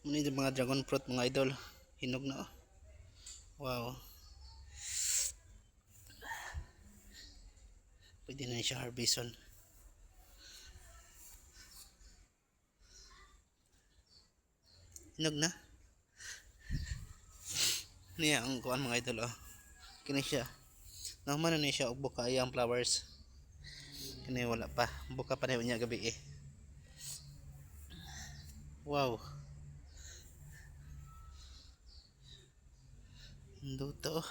Muna yung mga dragon fruit, mga idol. Hinog na oh. Wow. Pwede na siya harveston. Hinog na. Niya ang kuan, mga idol, oh. Kini siya. Nahuman na ni siya og buka iyang flowers. Kini wala pa. Buka pa na niya gabi eh. Wow. Duto.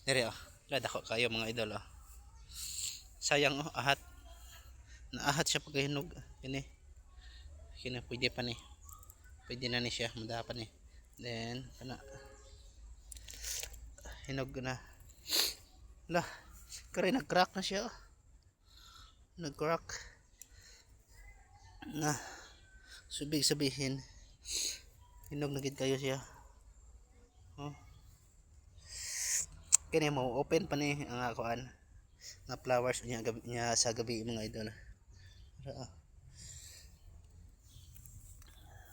Dire oh. Wala, dako kayo, mga idol, oh. Sayang oh, ahat. Naahat siya pagkahinog. Kini. Kini pwede pa ni. Pwede na ni siya, muda pa ni. Then kana hinog na. Lah, kare nag-crack na siya, oh. Nag-crack na. So, ibig sabihin, hinog na gid kayo siya. Oh. Kini mo open pa ni ang kuan nga flowers niya gabi, niya sa gabi, mga idol. Ara, ah.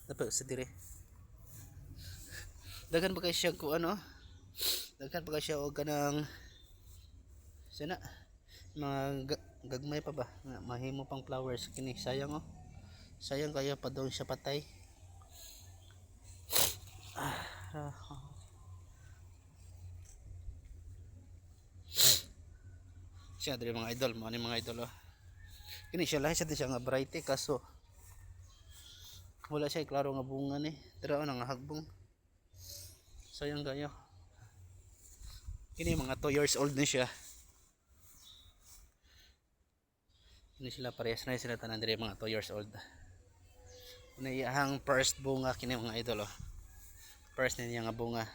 Dapat sa dire. Daghan pa kay siya kuan oh. Daghan pa kay siya og kanang sana mga gagmay pa ba nga mahimo pang flowers. Kini sayang oh. Sayang kayo pa daw siya patay. Ah, ah. Siya diri, mga idol, mo ni mga idol oh. Kini siya lahi sa di siya nga variety kaso wala siya klaro nga bunga ni. Pero oh, nangahagbong. Sayang kayo. Kini mga 2 years old ni siya. Kini sila parehas na sila tanan diri, mga 2 years old. Una iyahang first bunga kini, mga idol, oh. First niya nga bunga.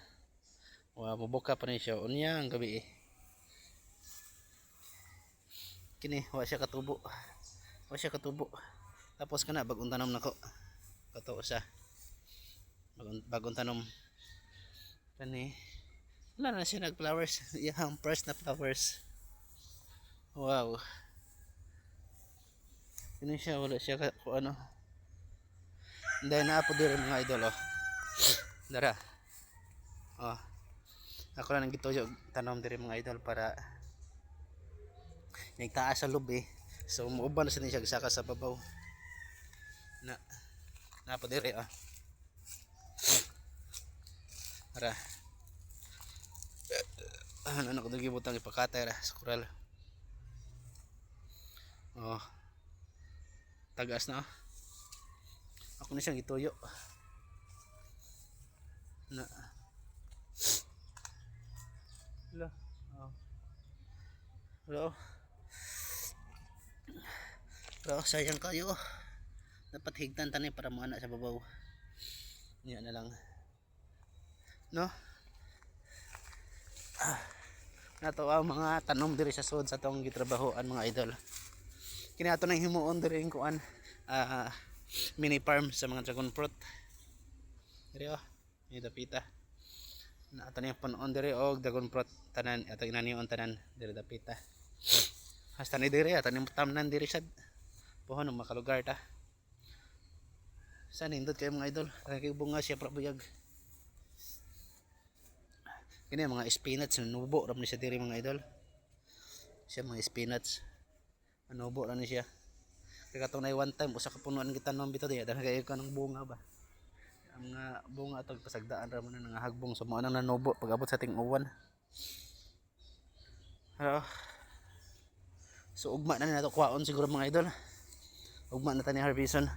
Wa mubuka pa ni siya unya ang gabi eh. Kini wa siya katubo. Wa siya katubo. Tapos kana bagong tanom nako. Kato usa. Bagong tanom. Kani wala na siya nag-flowers. Iyahang first na flowers. Wow. Kini siya wala siya kung ano. Hindi na po diri, mga idol, oh. Dara. Oh. Ako na nang gituyo tanom diri, mga idol, para nagtaas sa lubi. So muuban na siya saka sa babaw. Na na po diri oh. Ara. Ah, ano ko gibutang ipakatay ra sa kural. Oh. Tagas na oh. Ako na siyang ituyo. Na. Wala. Oh. Wala oh. Pero sayang kayo. Dapat higtan tani para moana sa babaw. Yan na lang. No? Ah, nato ang mga tanom diri sa sud sa atong gitrabahoan, mga idol. Kini ato nang himuon diri ang kuan, mini farm sa mga dragon fruit. Diri oh, ni dapita. Na ato nang punon diri og dragon fruit tanan ato inanion tanan diri dapita. Hasta ni diri ato ning tamnan diri sad. Pohon makalugar ta. Sa nindot kayo, mga idol. Kay bunga siya pra buyag. Kini mga spinach nubo ra man siya diri, mga idol. Siya mga spinach. Nubo ra ni siya. Kaya katong nay one time usa ka punuan gitanom bitaw diya dahil kayo kanang bunga ba. Ang mga bunga atong pasagdaan ra man na nangahagbong so mao nang nanubo pag abot sa ting-uwan. Pero so ugma na ni nato kuhaon siguro, mga idol. Ugma na ta ni harveston.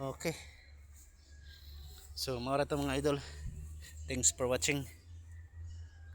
Okay. So mao ra to, mga idol. Thanks for watching.